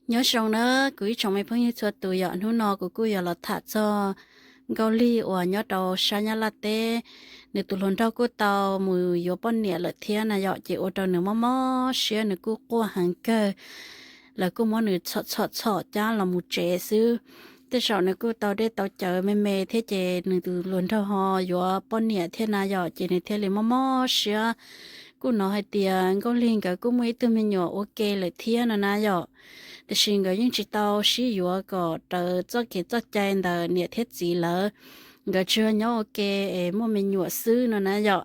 Nyob zoo na, kuv ib tsoom me phooj ywg txhua tus yom, hnub no kuv kuj yuav los tham txog Nkauj Lig uas nyob rau sab Nyab Laj teb. Nws tus hluas nraug kuj tau mus yuav poj niam lawm thiab na yom, ces ua rau nws mob mob siab, nws kuj quaj heev kawg. Lawv kuj muab nws txhom txhom txhom cab los mus tsev xwb. Tej zaum nws kuj tau dej tau cawv me me thiab, ces nws tus hluas nraug ho yuav poj niam thiab na yom, ces nws thiaj li mob mob siab. Kuj hnov hais tias Nkauj Lig nkawd kuj muaj ib tug me nyuam ua ke lawm thiab no na yom. Tiam sis nkawd yeej tsis tau sib yuav kom raws txoj kev txoj cai ntawm niam thiab txiv lawv, nkawd tsuas nyob ua ke es muaj me nyuam xwb no na yom.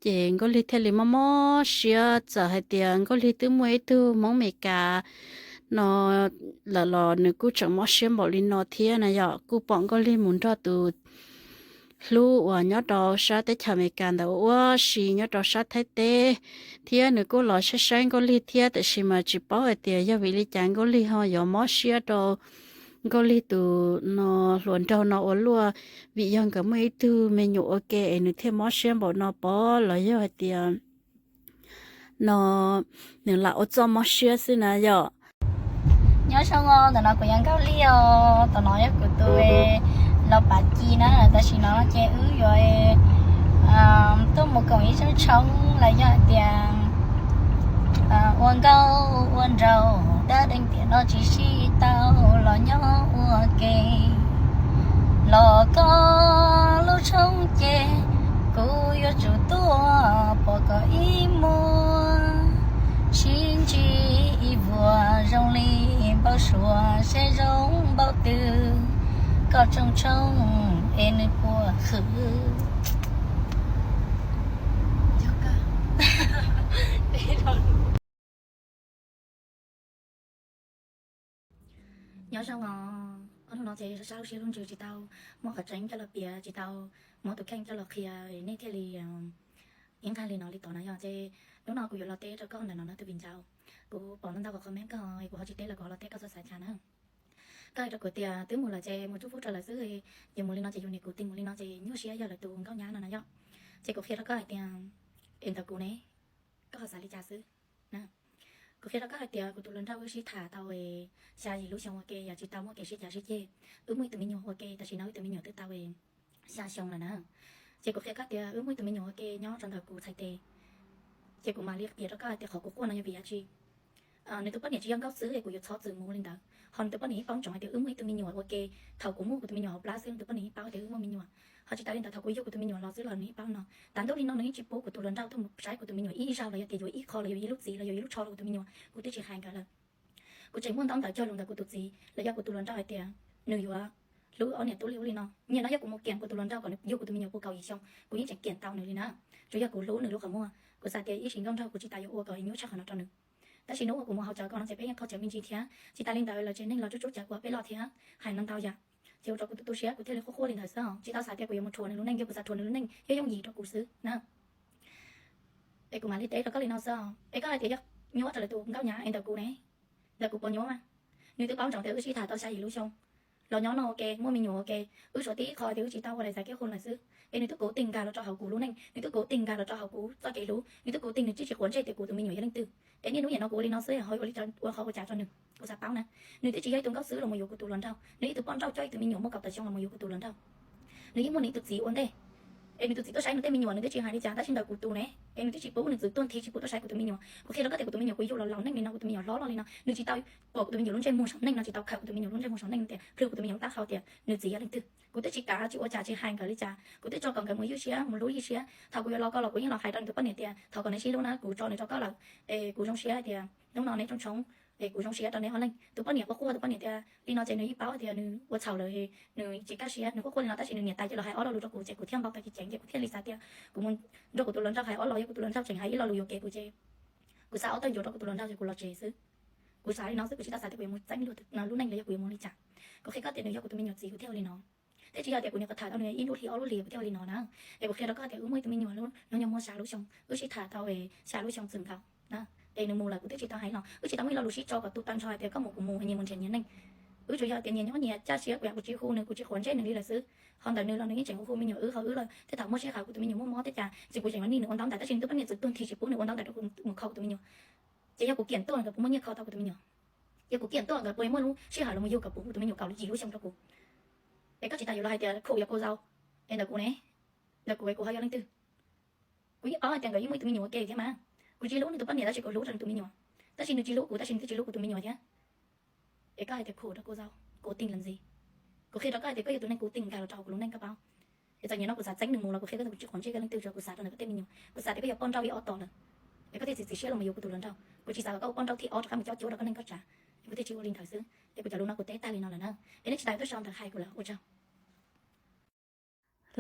Ces Nkauj Lig thiaj li mob mob siab, txawm hais tias Nkauj Lig twb muaj ib tug Hmoob Amelikas no lawm los nws kuj tseem mob siab npaum li no thiab na yom. Kuj pom Nkauj Lig mus nrog tus hlub uas nyob rau sab teb chaws Amelikas ntawd ua si nyob rau sab Thaib teb, thiab nws kuj los saib saib Nkauj Lig thiab, tiam sis mas tsis paub hais tias yog vim li cas Nkauj Lig ho yuav mob siab rau Nkauj Lig tus no hluas nraug no ua luaj, vim yog nkawd muaj ib tug me nyuam ua ke es nws thiaj mob siab npaum no pob, los yog hais tias no nws lam ua txoj mob siab xwb na yom. Nyob zoo os, ntawm no kuv yog Nkauj Lig os, tus no yog kuv tus los pav ci na, tam sim no ces wb yuav tuaj mus koom ib zeej tshoob los yog hais tias ua nkauj ua nraug dab deeg tiam no tsis sib tau los nyob ua ke. Los koj lub tshoob ces kuv yuav tsum tuaj pom koj ib muag, sib ntsib ib vuag zoo li npau suav seb zoo npaum twg, koj tsooj tshoob es nws puas khwv. Nyob zoo os, ob hnub no ces sab sab lub siab lub ntsws tsis tau muaj qhov tseeb coj los piav, tsis tau muab tus kheej coj los qhia, nej thiaj li ib nqag li no li tod na yog ces hnub no kuv yuav los teb rau koj ntawm no na tus viv ncaus. Kuv pom ntau ntau qhov comment koj, kuv ho tsis teb los kuv ho los teb koj txhob xav cas na. Koj hais rau kuv tias twb mus lawm ces mus tsuj fub rau lawv xwb, yus mus li no ces yus niam kuv tis mus li no ces nyuaj siab yog lawv tus nkauj nyab no na yom. Ces kuv qhia rau koj hais tias es ntawm kuv ne, koj ho xav li cas xwb. Kuv qhia rau koj hais tias kuv tus hluas nraug wb sib tham tau xya yim lub xyoo ua ke yog tsis tau muaj kev sib cav sib ceg. Wb muaj ib tug me nyuam ua ke, tam sim no wb tus me nyuam twb tau xya xyoo lawm na. Ces kuv qhia koj tias wb muaj ib tug me nyuam ua ke nyob rau ntawm kuv txhais tes. Ces kuv mam li piav rau koj hais tias qhov kuv quaj no yog vim dab tsi. Nws tus poj niam tsis yog nkauj xwb es kuv yuav txhob txwm mus li ntawd, ho nws tus poj niam yeej paub ntsoov hais tias wb muaj ib tug me nyuam ua ke. Thaum kuv muaj kuv tus me nyuam hauv plab xwb nws tus poj niam yeej paub tias wb muaj me nyuam. Ho tsis tas li ntawd thaum kuv yug kuv tus me nyuam los xwb los nws yeej paub no. Tav ntuj li no nws yeej tsis pub kuv tus hluas nraug tuaj mus saib kuv tus me nyuam ib zaug los yog tias yuav ib qho los yog ib lub txiv los yog ib lub tsho rau kuv tus me nyuam, kuv twb tsis hais nkawd lawm. Kuv tseem muaj ntaub ntawv cog lus ntawm kuv tus txiv los yog kuv tus hluas nraug hais tias nws yuav hlub ob niam tub li ub li no. Nyiaj no yog kuv mus kiam kuv tus hluas nraug kom nws yug kuv tus me nyuam puv kaum yim xyoo, kuv yeej tseem kiam tau nws li na. Tsuas yog kuv hlub nws lub qhov muag, kuv xav tias ib sim nkauj nraug kuv tsis tas yuav ua kom nyuaj tshaj qhov no rau nws. Tab sis hnub uas kuv mus haus cawv kom no ces peb yeej qaug cawv me ntsis thiab, tsis tas li ntawd lawv tsev neeg los tsuj tsuj cawv kuv peb loj thiab, hais no ntau yam. Ces ua rau kuv tu tu siab kuv thiaj li quaj quaj li ntawd xwb, tsis tau xav tias kuv yuav mus rhuav nws lub neej, yog kuv xav rhuav nws lub neej yog yooj yim rau kuv xwb na. Es kuv mam li teb rau koj li no xwb, es koj hais tias yog nyuaj raws li tus nkauj nyab es ntawm kuv ne, ntawm kuv puas nyuaj mas? Nws twb paub ntsoov tias wb sib tham tau xya yim lub xyoo los nyob noj ua ke muaj me nyuam ua ke, wb suav tib qho tias wb tsis tau ua daim xav kiab qhu lawm xwb, es nws twb kuv tig nkag los rau hauv kuv lub neej, nws twb kuv tig nkag los rau hauv kuv txoj kev hlub, nws twb kuv tig nws twb tsis quav ntsej tias kuv tus me nyuam yog leej twg. Es niaj hnub nim no kuv ua li no xwb ho ua li cas ua qhov ua cas rau nws? Kuv xav paub na. Nws twb tsis yog ib tug nkauj xwb los mus yuav kuv tus hluas nraug, nws ib tug poj nrauj coj ib tug me nyuam muaj kaum tawm xyoo los mus yuav kuv tus hluas nraug. Nws yeej muaj nws ib tug txiv ua ntej, es nws tus txiv tuaj saib nws tej me nyuam nws twb tsis hais li cas, tab sis ntawm kuv tus ne, es nws twb tsis pub, nws txwv tuag nthi tsis pub tuaj saib kuv tus me nyuam. Kuv qhia rau koj tias kuv tus me nyuam kuv yug los laus neej li no kuv tus me nyuam hlob loj li no nws tsis tau pom kuv tus me nyuam lub ntsej muag saum neej no, tsis tau khawm kuv tus me nyuam lub ntsej muag saum neej tias plhws kuv tus me nyuam lub taub hau tias nws txiv yog leej twg. Kuv twb tsis kav tsis ua cas tsis hais nkawd li cas, kuv twb tso kom nkawd mus ywj siab mus hlub ywj siab. Thaum kuv yuav los ko los kuv yeej los hais rau nws tus poj niam tias thov kom neb sib hlub na, kuv tso nws rau koj lawm, es kuv zoo siab tias hnub no neb tsooj tshoob, es kuv zoo siab rau neb ob leeg. Tus poj niam quaj quaj, tus poj niam tias li no ces nws yeej paub tias nws ua txhaum lawm, nws tsis kaj siab, nws quaj quaj li no tab sis nws niam tais cia li los hais ob lo lus rau kuv ces kuv thiaj npau taws ceev ceev ces kuv thiaj li xav tias kuv mus nrog kuv tus hluas nraug hais ob lo, yog kuv tus hluas nraug tseem hais ib lo lus yuam kev kuv ces kuv xa ob tawg ncuav rau kuv tus hluas nraug ces kuv los tsev xwb. Kuv xav li no xwb, kuv tsis tau xav tias kuv yuav mus txeeb lub neej los yog kuv yuav mus li cas. Kuv qhia koj tias nws yog kuv tus me nyuam txiv kuv thiaj ua li no. Thiab tsis yog tias kuv niam qhuav tham tau nws ib lub hli ob lub hli kuv thiaj ua li no na. Es kuv qhia rau koj tias wb muaj ib tug me nyuam lub no nyob muaj xya lub xyoo, wb sib tham tau xya lub xyoo txwm nkaus na. Es nws mus lawm kuv twb tsis tau hais los, wb tsis tau muaj ib lo lus sib tso kom tu tau nrho hais tias koj mus kuv mus, nyias mus nrhiav nyias neej. Wb tsuas yog tias nyias nyob nyias caj siab, kuv yam kuv tsis hu nws, kuv tsis quav ntsej nws li lawm xwb. Ho ntawm nws los nws yeej tseem hu hu me nyuam wb, ho wb los tej thaum muaj sij hawm kuv tus me nyuam muaj mob tej cas ces kuv tseem los nij nws ua ntaub ntawv, tab sis nws tus poj niam txwv tuag nthi tsis pub nws ua ntaub ntawv rau kuv mus kho kuv tus me nyuam. Ces yog kuv kiam tuaj nkawd puas muaj nyiaj kho tau kuv tus me nyuam? Ces kuv kiam tuaj nkawd puas muaj lub sij hawm los yug kom kuv tus me nyuam kaum yim lub xyoo rau kuv. Es koj tsis tas yuav los hais tias khum yog kua zaus, es ntawm kuv ne, ntawm kuv es kuv ho yog leej twg? Kuv yeej paub hais tias nkawd yeej muaj ib tug me nyuam ua ke thiab mas. Kuv tsis hlub nws tus poj niam tab sis kuv hlub rau nws tus me nyuam, tab sis nws tsis hlub kuv tab sis nws twb tsis hlub kuv tus me nyuam thiab. Es koj hais tias khum rau kua zaus, kuv tij lawm ntxiv. Kuv qhia rau koj hais tias koj yog tus neeg kuv tij nkaus los rau kuv lub neej koj paub. Es txawm nim no kuv xav txeeb nws mus los kuv qhia koj tias kuv tsis quav ntsej koj leej twg, tsuas kuv xav rau ntawm koj tej me nyuam, kuv xav tias koj yuav poj nrauj ib ob tog lawm, es koj thiaj txiav txim siab los mus yuav kuv tus hluas nraug. Kuv tsis xav kom koj ua poj nrauj thib ob rov qab mus cob cuab rau koj neej koj tsav, es kuv thiaj tsis ua li ntawd xwb. Es kuv cov lus no kuv teb tag li no lawm na, es nej tsis tas tuaj sau ntawv hais kuv lawm ua tsaug.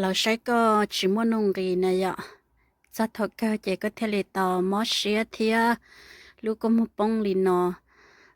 Lawv saib koj tsis muaj nuj nqis na yom. Txog thaum kawg ces koj thiaj li tau mob siab thiab lub kua muag poob li no.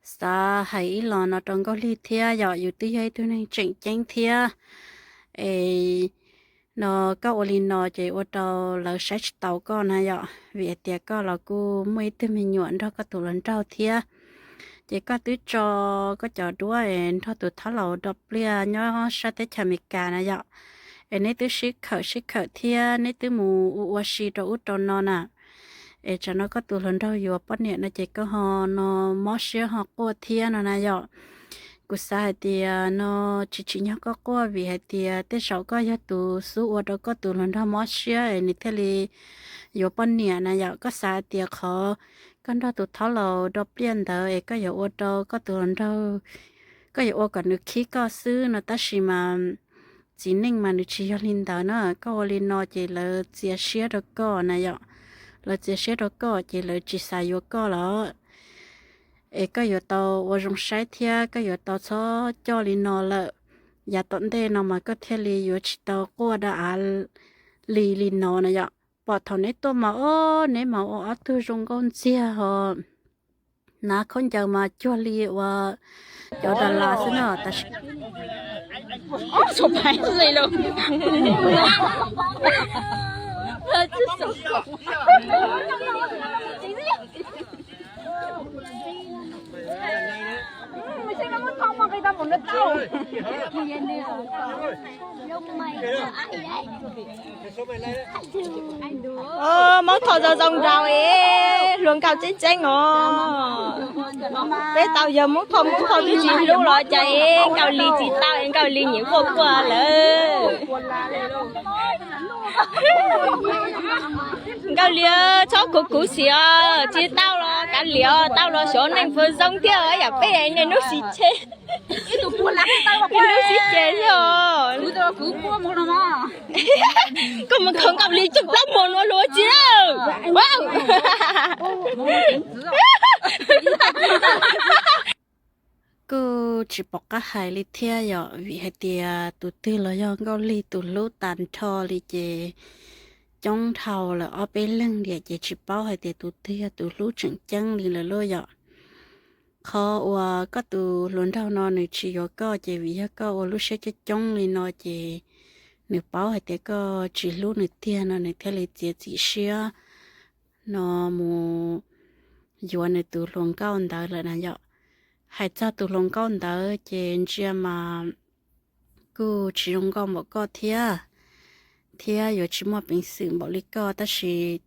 Xav hais ib los no rau Nkauj Lig thiab yom, yus twb yog ib tug neeg tseem ceeb thiab. Es no koj ua li no ces ua rau lawv saib tsis taus koj na yom, vim hais tias koj los kuj muaj ib tug me nyuam nrog koj tus hluas nraug thiab. Ces koj twb tso koj cov duab es nrog tus thob laus do pliaj nyob sab teb chaws Amelikas na yom. Es neb twb sib khawm sib khawm thiab neb twb mus ua ua si rau ub rau no na. Es tsam no koj tus hluas nraug yuav poj niam no ces koj ho no mob siab ho quaj thiab no na yom. Kuv xav hais tias no tsis tsim nyog koj quaj vim hais tias tej zaum koj yog tus xub ua rau koj tus hluas nraug mob siab es nws thiaj li yuav poj niam na yom. Koj xav hais tias qhov koj nrog tus thob laus do pliaj ntawd es koj yuav ua rau koj tus hluas nraug, koj yuav ua kom nws khib koj xwb no tab sis mas txiv neej mas nws tsis yog li ntawd na. Koj ua li no ces lawv txias siab rau koj na yom, lawv txias siab rau koj ces lawv tsis xav yuav koj lawm. Es koj yuav tau ua zoo saib thiab koj yuav tau txhob coj li no lawm. Yav tom ntej no mas koj thiaj li yuav tsis tau quaj da av li li no na yom. Pom thaum neb tuaj mas ob neb mas ua ob tug zoo nkauj ntxiag ho hnav khaub ncaws mas cuag li ua cov da las xwb no tab sis Muab tho zoo zoo nraud es hluas nkauj tseeb tseeb os. Peb tau yog muab tho muab tho twb tsis hlub los cas es Nkauj Lis tsis tau es Nkauj Lis nyiam quaj quaj lawm. Nkauj Lis txhob khuv khuv xim os, tsis tau los kav liam, tau los xyov neeg puas zoo thiab yam peb niaj hnub sib ceg, niaj hnub sib ceg thiab os. Koj mus khaws Nkauj Lis coj plaub muag no luag tsis lawm. Kuj tsis pom qab hais li thiab yom, vim hais tias tus twg los yog Nkauj Lig tus hlub tag nrho li ces coob dhau lawm, ob peb leeg tiam ces tsis paub hais tias tus twg yog tus hlub tseem ceeb li lawm lauj yom. Qhov uas koj tus hluas nraug no nws tsis yuav koj ces vim yog koj ua lub siab coob coob li no ces nws paub hais tias koj tsis hlub nws tiag no nws thiaj li txiav txim siab no mus yuav nws tus hluas nkauj ntawd lawm na yom. Hais txog tus hluas nkauj ntawd ces ntsia mas kuj tsis zoo nkauj npaum koj thiab, thiab yuav tsis muaj peev xwm npaum li koj, tab sis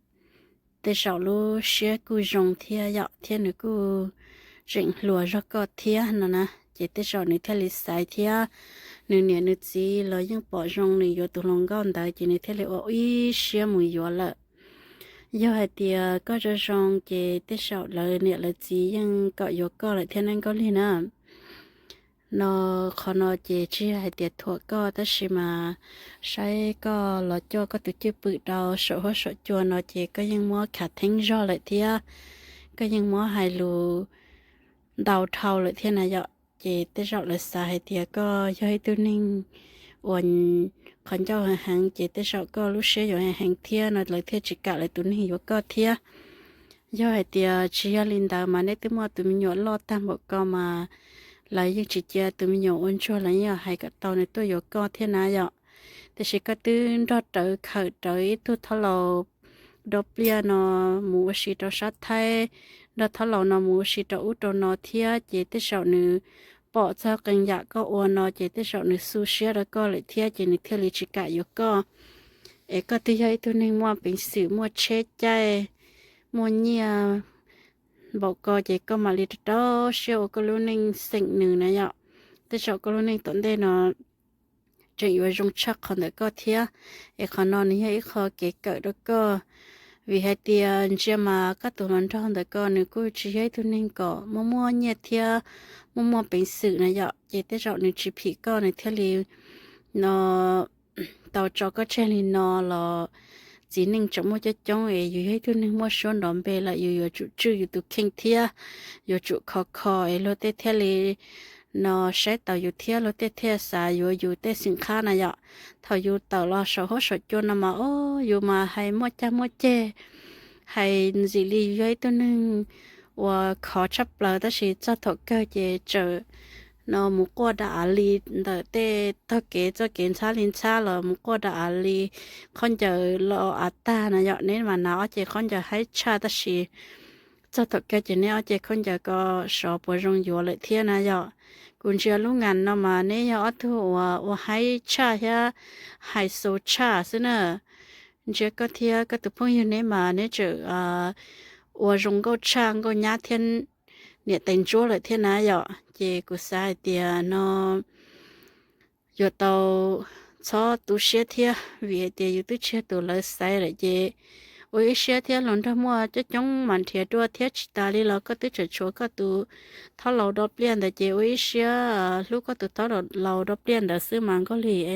tej zaum lub siab kuj zoo thiab yom, thiab nws kuj tseem hluas zog koj thiab no na, ces tej zaum nws thiaj li xaiv thiab. Nws niam nws txiv los yeej pom zoo nws yuav tus hluas nkauj ntawd ces nws thiaj li ua ib siab mus yuav lawm. Yog hais tias koj zoo zoo ces tej zaum lawv niam lawv txiv yeej kom yuav koj lawm thiab ne Nkauj Lig na. No, qhov no ces tsis yog hais tias thuam koj tab sis mas saib koj los coj koj tus cwj pwm rau saum huab saum cua no ces koj yeej muab khav theeb zog lawm thiab, koj yeej muab hais lus ntau dhau lawm thiab na yom. Ces tej zaum lawv xav hais tias koj yog ib tug neeg uas qhov ncauj heev heev ces tej zaum koj lub siab yuav heev heev thiab no lawv thiaj tsis kam lawv tus neeg yuav koj thiab. Yog hais tias tsis yog li ntawd mas neb twb muaj tus me nyuam loj tag npaum ko mas lawv yeej tsis cia tus me nyuam ua ntsuag, lawv yeej hais kom tau nws tuaj yuav koj thiab na yom. Tiam sis koj twb nrog rawv khawm rawv ib tug thob laus do pliaj no mus ua si rau sab Thaib, nrog thob laus no mus ua si rau ub rau no thiab ces tej zaum nws pom txog qee yam koj ua no ces tej zaum nws xu siab rau koj lawm thiab ces nws thiaj li tsis kam yuav koj. Es koj twb yog ib tug neeg muaj peev xwm, muaj tsheb caij, muaj nyiaj npaum ko ces koj mam li rau rau siab ua koj lub neej xeem nws na yom. Tej zaum koj lub neej tom ntej no tseem yuav zoo tshaj qhov ntawm koj thiab. Es qhov no nws yog ib qho kev kawm rau koj, vim hais tias ntsia mas koj tus hluas nraug ntawm ko nws kuj tsis yog ib tug neeg kom muaj muaj nyiaj thiab muaj muaj peev xwm na yom, ces tej zaum nws tsis phim koj nws thiaj li no tau tso koj tseg li no los txiv neej tseem muaj coob coob es yus yog ib tug neeg muaj suab nrov npe lawm yus yuav tsum tswj yus tus kheej thiab yuav tsum khov kho es luag tej thiaj li no saib taus yus thiab luag tej thiaj xav yuav yus tej xwm qhab na yom. Thaum yus tawm los saum huab saum cua no mas o, yus mas hais muaj cag muaj ceg, hais ntxim li yus yog ib tug neeg uas khov tshaj plaws tab sis txog thaum kawg ces tseem no mus quaj da av li ntawm tej tog kev txoj kev ntxhab li ntxhab los mus quaj da av li khaub ncaws los av tag na yom. Neb mas hnav ob ce khaub ncaws haib tshaj tab sis txog thaum kawg ces neb ob ce khaub ncaws ko sov puas zoo yuav lawm thiab na yom. Kuv ntsia lub ngas no mas neb yog ob tug uas ua haib tshaj thiab hais xus tshaj xwb na. Ntsia koj thiab koj tus phooj ywg neb mas neb tseem ua zoo nkauj tshaj nkauj nyab thiab niam tais ntsuab lawm thiab na yom. Ces kuv xav hais tias no yuav tau txhob tu siab thiab, vim hais tias yus twb tsis yog tus lawv xaiv lawm ces ua ib siab thiab. Hluas nraug muaj coob coob mas nrhiav dua thiab, tsis tas li los koj twb tseem tshuav koj tus thaub laus dob pliaj ntawd ces ua ib siab hlub koj tus thaub laus dob pliaj ntawd xwb mas Nkauj Hli.